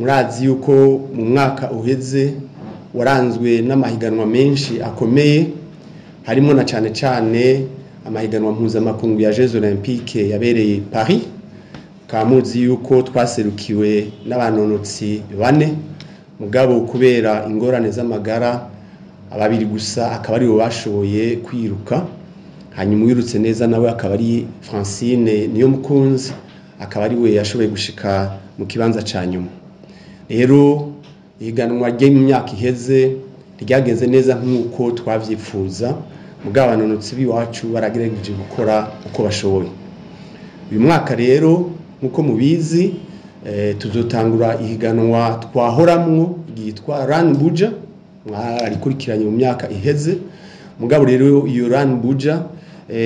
Murazi yuko mu mwaka uheze waranzwe n'amahiganwa menshi akomeye, harimo na cane cane amahiganwa mpuzamakungu ya Jeux Olympiques yabereye Paris. Kamuzi yuko twaserukiwe n'abanonotsi bane, mugabo kubera ingorane z'amagara ababiri gusa akaba aribo bashoboye kwiruka. Hanyuma uwirutse neza nawe akaba ari Francine Niyomukunzi, akaba ari we yashoboye gushika mu kibanza ca nyuma. Rero ihiganwa ry'imyaka iheze ryagenze neza nk'uko twavyifuza, mugabo abanonotsi b'iwacu baragerageje gukora uko bashoboye. Uyu mwaka rero nk'uko mubizi, tuzotangura ihiganwa twahoramwo ryitwa Run Buja, mwarikurikiranye mu myaka iheze. Mugabo rero iyo Run Buja,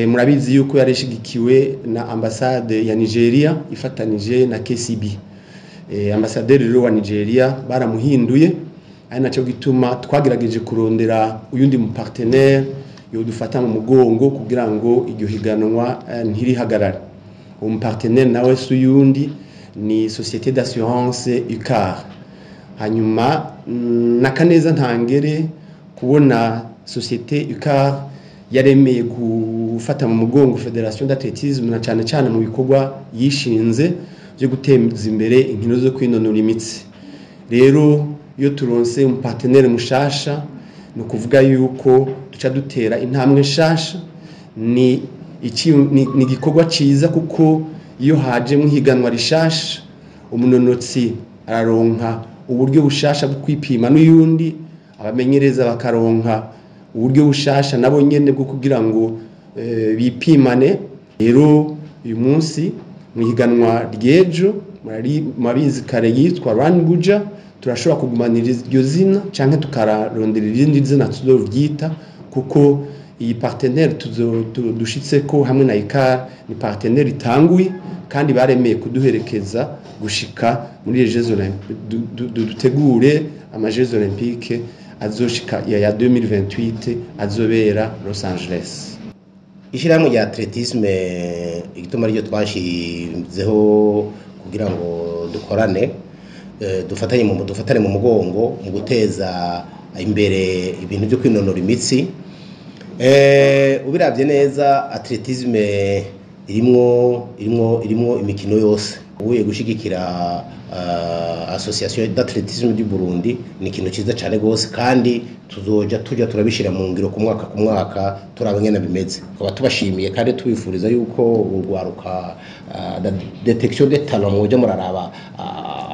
murabizi yuko yarishigikiwe na ambasade ya Nigeria ifatanije na KCB. Ambasaderi rero wa Nigeria baramuhinduye, ari naco gituma twagerageje kurondera uyundi mu partenaire yodufata mu mugongo kugira ngo iryo higanwa ntirihagarare. Uwo mu partenaire nawe si uyundi, ni Société d'assurance UCAR. Hanyuma nakaneza ntangere kubona Société UCAR yaremeye gufata mu mugongo Fédération d'athlétisme, na cane cane mu bikorwa yishinze byo guteza imbere inkino zo kwinonora imitsi. Rero iyo turonse umu partenaire mushasha, ni ukuvuga yuko duca dutera intambwe nshasha. Ni igikorwa ciza, kuko iyo haje muhiganwa rishasha umunonotsi araronka uburyo bushasha bwo kwipima n'uyundi, abamenyereza bakaronka uburyo bushasha nabo nyene bwo kugira ngo bipimane. Rero uyu munsi mu higanwa ry'ejo, murabizi kare yitwa Run Buja, turashobora kugumanira iryo zina canke tukararondera irindi zina tuzovyita, kuko iyi partenaire dushitseko hamwe na ICAR ni partenaire itanguye kandi baremeye kuduherekeza gushika muri les Jeux Olympiques, dutegure ama Jeux Olympiques azoshika ya 2028 azobera Los Angeles. Ishyirahamwe rya athlétisme, igituma ariryo twashizeho kugira ngo dukorane, dufatanye mu dufatane mu mugongo mu guteza imbere ibintu byo kwinonora imitsi. Ubiravye neza, athlétisme irimwo imikino yose. Ubuye gushigikira Association d'athlétisme du Burundi ni ikintu ciza cane gose, kandi tuzoja tuja turabishira mu ngiro ku mwaka ku mwaka, turaba ngene bimeze. Tukaba tubashimiye kandi tubifuriza yuko urwaruka, la détection des talents, muje muraraba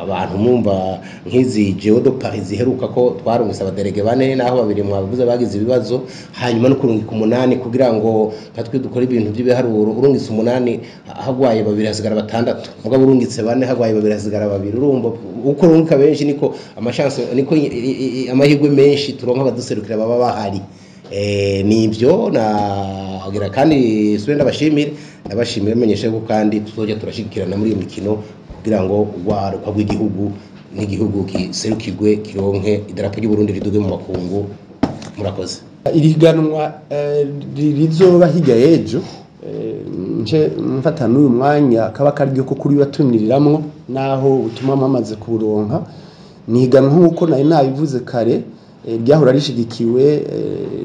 abantu mumva nk'izi Jeux de Paris ziheruka ko twarungise aba délégués bane, naho babiri mwabivuze bagize ibibazo, hanyuma no kurungika umunani kugira ngo natwe dukore ibintu by'ibiharuro. Urungitse umunani hagwaye babiri hasigara batandatu, mugabo urungitse bane hagwaye babiri hasigara babiri. Urumva uko urungika benshi niko ama chances, niko amahirwe menshi turonka abaduserukira baba bahari. Nivyo nagira, kandi sube ndabashimire menyeshe ko kandi tuzoja turashigikirana muri iyo mikino kugira ngo urwaruka rw'igihugu n'igihugu giserukirwe, kironke idarapo ry'u Burundi riduge mu makungu. Murakoze. Iri higanwa rizoba hirya y'ejo, nce mfata n'uyu mwanya kaba karyo ko kuri batumiriramwo, naho ubutumwa mwamaze kuburonka. Ni higanwa nk'uko nari nabivuze kare, ryahora rishigikiwe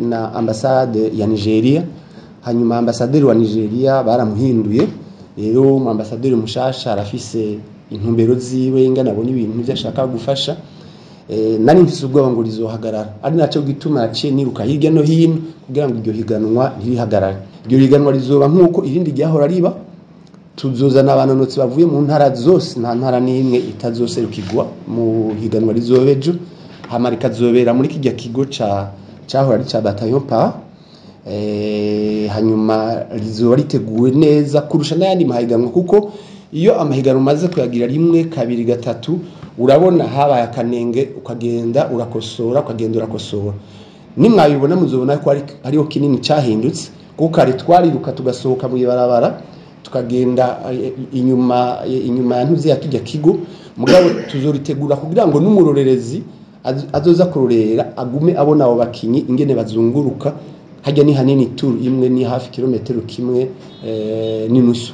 na ambasade ya Nigeria. Hanyuma ambasaderi wa Nigeria baramuhinduye. Rero umu ambasaderi mushasha arafise intumbero ziwe, ingana abona ibintu ivyo ashaka gufasha. Nari mfise ubwoba ngo rizohagarara, ari naco gituma naciye niruka hirya no hino kugira ngo iryo higanwa ntirihagarare. Iryo higanwa rizoba nk'uko irindi ryahora riba. Tuzozana abanonotsi bavuye mu ntara zose, nta ntara n'imwe itazoserukirwa mu higanwa rizoba ejo. Hama rikazobera muri kirya kigo ca cahora ari ca bataillon pa. Hanyuma rizoba riteguwe neza kurusha n'ayandi mahiganwa, kuko iyo amahiganwa umaze kuyagira rimwe, kabiri, gatatu, urabona habaye akanenge, ukagenda urakosora, ukagenda urakosora. Nimwabibona muzobona ko hariho kinini cahindutse, kuko kare twariruka tugasohoka mu ibarabara tukagenda inyuma ya ntuzi ya kijya kigo. Mugabo tuzoritegura kugira ngo n'umurorerezi azoza kurorera agume abona abo bakinyi ingene bazunguruka. Hajya ni hanini, tour imwe ni hafi kilometero kimwe n'inusu.